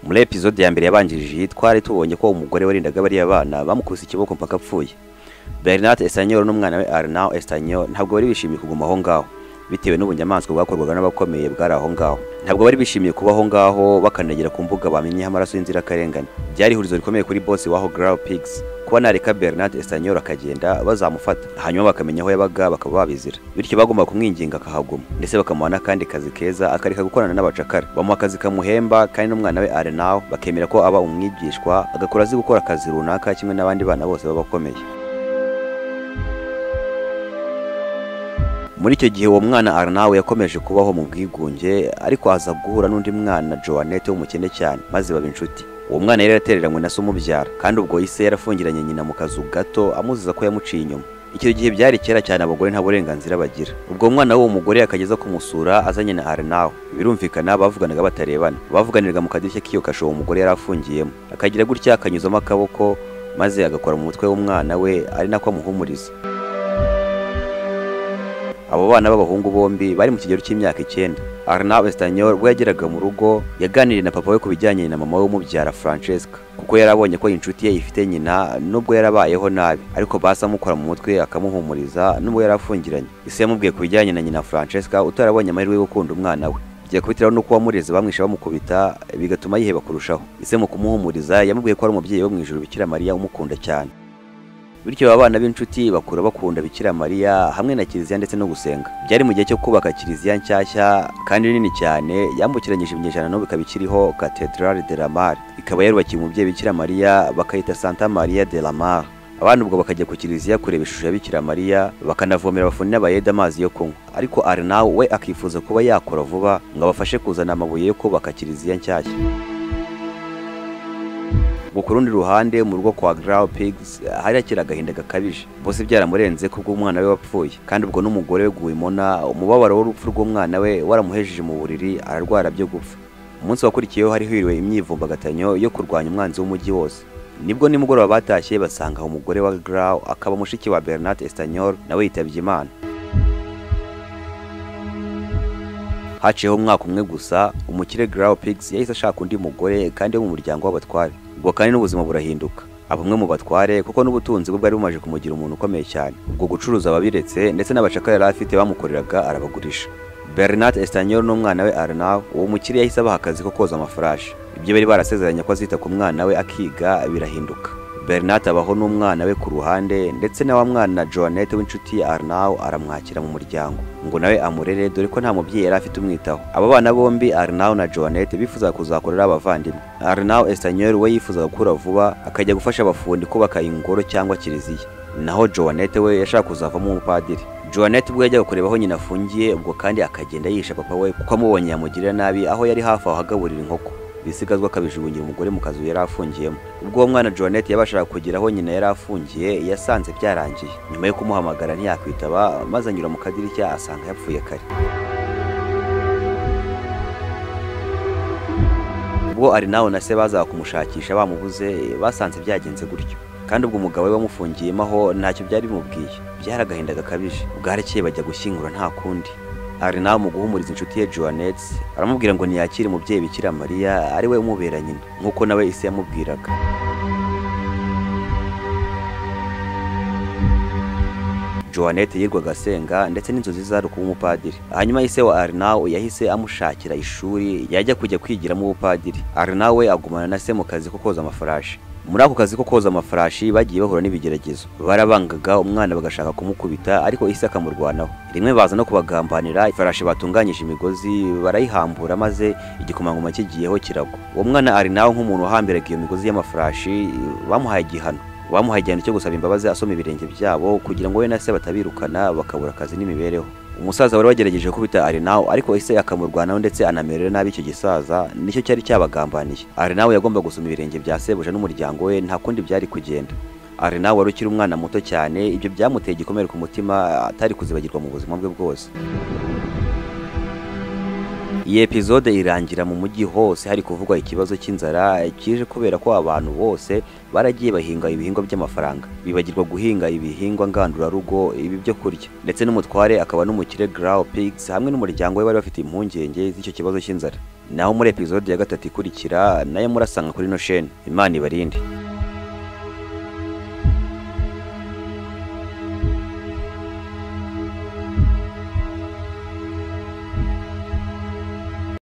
Muri episode ya mbere yabanjirije iyi twari tubonye ko umugore warindaga bariya bana bamukubise ikiboko mpaka apfuye. Bernat Estañol n'umwana we Arnau Estañol ntabwo bari bishimiye kuguma aho ngaho bitewe n'ubunyamaswa bwakorwaga n'abakomeye bwari aho ngaho. Ntabwo bari bishimiye kuba aho ngaho bakandagira ku mbuga bamenyeho amaraso y'inzirakarengane. Byari ihurizo rikomeye kuri boss waho Grau Pigs kuba nareka Bernat Estañol akagenda bazamufata, hanyuma bakamenya aho yabaga bakaba babizira. Bityo bagomba kumwinginga akahaguma, ndetse bakamuha n'akandi kazi keza akareka gukorana n'abacakara. Bamuha akazi kamuhemba kandi n'umwana we Arnau bakemera ko aba umwigishwa agakora azi gukora akazi runaka kimwe n'abandi bana bose b'abakomeye. Muri icyo gihe uwo mwana Arnau yakomeje kubaho mu bwigunge, ariko aza guhura n'undi mwana Joannette w'umukene cyane maze baba inshuti. Uwo mwana yari yaratereranywe na se umubyara, kandi ubwo ise yarafungiranye nyina mu kazu gato amuziza ko yamuciye inyuma. Icyo gihe byari kera cyane, abagore nta burenganzira bagira. Ubwo umwana w'uwo mugore akageza kumusura azanye na Arnau. Birumvikana bavuganaga batarebana, bavuganiraga mu kadirishya k'iyo kasho uwo mugore yari afungiyemo. Akagira gutya akanyuzamo akaboko maze agakora mu mutwe w'umwana we ari nako amuhumuriza. Abo bana b'abahungu bombi bari mu kigero cy'imyaka 9. Arnau Estañol ubwo yageraga mu rugo yaganiriye na papa we ku bijyanye na mama we umubyara Francesca, kuko yarabonye ko inshuti ye ifite nyina nubwo yarabayeho nabi, ariko basa amukora mu mutwe akamuhumuriza nubwo yarafungiranye. Ise yamubwiye ku bijyanye na nyina Francesca utarabonye amahirwe yo gukunda umwana we. Byakubitiraho nuko wamureze bamwisha bamukubita bigatuma yiheba kurushaho. Ise mu kumuhumuriza yamubwiye ko ari umubyeyi wo mu ijuru Bikira Mariya umukunda cyane. Bityo aba bana b'inshuti bakura bakunda Bikira Mariya hamwe na kiliziya ndetse no gusenga. Byari mu gihe cyo kubaka kiliziya nshyashya kandi nini cyane yambukiranyije ibinyejana n'ubu ikaba ikiriho, Cathedrale de la Mar, ikaba yarubakiye umubyeyi Bikira Mariya bakayita Santa Maria de la Mar. Abana ubwo bakajya ku kiliziya kureba ishusho ya Bikira Mariya, bakanavomera abafundi n'abayede amazi yo kunywa. Ariko Arnau we akifuza kuba yakora vuba ngo abafashe kuzana amabuye yo kubaka kiliziya nshyashya. Ku rundi ruhande mu rugo kwa Grau Pigs hari hakiri agahinda gakabije. Bose byaramurenze kubwo umwana we wapfuye, kandi ubwo n'umugore we Guimona umubabaro w'urupfu rw'umwana we waramuhejeje mu buriri ararwara byo gupfa. Umunsi wakurikiyeho hari hiriwe imyivumbagatanyo yo kurwanya umwanzi w'umujyi wose. Nibwo nimugoroba batashye basanga umugore wa Grau akaba mushiki wa Bernat Estañol nawe yitabye Imana. Haciyeho umwaka umwe gusa umukire Grau Pigs yahise ashaka undi mugore kandi wo mu muryango w'abatware. Ubwo kandi n'ubuzima burahinduka. Abumwe mu batware kuko n'ubutunzi bwe bwari bumaje kumugira umuntu ukomeye cyane. Ubwo gucuruza ababiretse ndetse n'abacakara yari afite bamukoreraga arabagurisha. Bernat Estañol n'umwana we Arnau, uwo mukire yahise abaha akazi ko koza amafarashi. Ibyo bari barasezeranye ko azita ku mwana we akiga birahinduka. Bernat abaho n'umwana we ku ruhande, ndetse na wa mwana Joannette w'inshuti ya Arnau aramwakira mu muryango ngo nawe amurere, dore ko nta mubyeyi yari afite umwitaho. Aba bana bombi Arnau na Joannette bifuzaga kuzakorera abavandimwe. Arnau Estañol we yifuzaga gukura vuba akajya gufasha abafundi kubaka ingoro cyangwa kiliziya, naho Joannette we yashaka kuzavamo umupadiri. Joannette ubwo yajyaga kureba aho nyina afungiye, ubwo kandi akagenda yisha papa we kuko amubonye yamugirira nabi aho yari hafi aho agaburira inkoko. Ibisigazwa akabijugunyira umugore mu kazu yari afungiyemo. Ubwo uwo mwana Joannette yabashaga kugera aho nyina yari afungiye yasanze byarangiye. Nyuma yo kumuhamagara ntiyakwitaba, maze anyura mu kadirishya asanga yapfuye kare. Ubwo Arnau na se bazaga kumushakisha bamubuze, basanze byagenze gutyo. Kandi ubwo umugabo we wamufungiyemo aho ntacyo byari bimubwiye. Byari agahinda gakabije. Bwarekeye bajya gushyingura nta kundi. Arnau mu guhumuriza inshuti ye Joannette aramubwira ngo ntiyakire umubyeyi Bikira Mariya ari we umubera nyina, nk'uko nawe ise yamubwiraga. Joannette yirwaga asenga ndetse n'inzozi zari kuba umupadiri. Hanyuma ise wa Arnau yahise amushakira ishuri yajya kujya kwigiramo ubupadiri. Arnau we agumana na se mu kazi ko koza amafarashi. Muri ako kazi ko koza amafarashi bagiye bahura n'ibigeragezo. Barabangaga umwana bagashaka kumukubita, ariko ise akamurwanaho. Rimwe baza no kubagambanira, ifarashi batunganyije imigozi barayihambura maze igikomangoma kigiyeho kiragwa. Uwo mwana Arnau nk'umuntu wahambiraga iyo migozi y'amafarashi bamuhaye igihano. Bamuhaye igihano cyo gusaba imbabazi asoma ibirenge byabo kugira ngo we na se batabirukana bakabura akazi n'imibereho. Umusaza wari wagerageje kubita Arnau ariko ise akamurwanaho ndetse anamerera nabi icyo gisaza nicyo cyari cyabagambaniye. Arnau yagomba gusoma ibirenge bya sebuja n'umuryango we, nta kundi byari kugenda. Arnau wari ukiri umwana muto cyane, ibyo byamuteye igikomere ku mutima atari kuzibagirwa mu buzima bwe bwose. Iyi episode irangira mu mujyi hose hari kuvugwa ikibazo cy'inzara kije kubera ko abantu bose baragiye bahinga ibihingwa by'amafaranga, bibagirwa guhinga ibihingwa ngandurarugo ibi byo kurya. Ndetse n'umutware akaba n'umukire Grau Pigs hamwe n'umuryango we bari bafite impungenge z'icyo kibazo cy'inzara. Naho muri episode ya gatatu ikurikira nayo murasanga kuri ino shene. Imana ibarinde.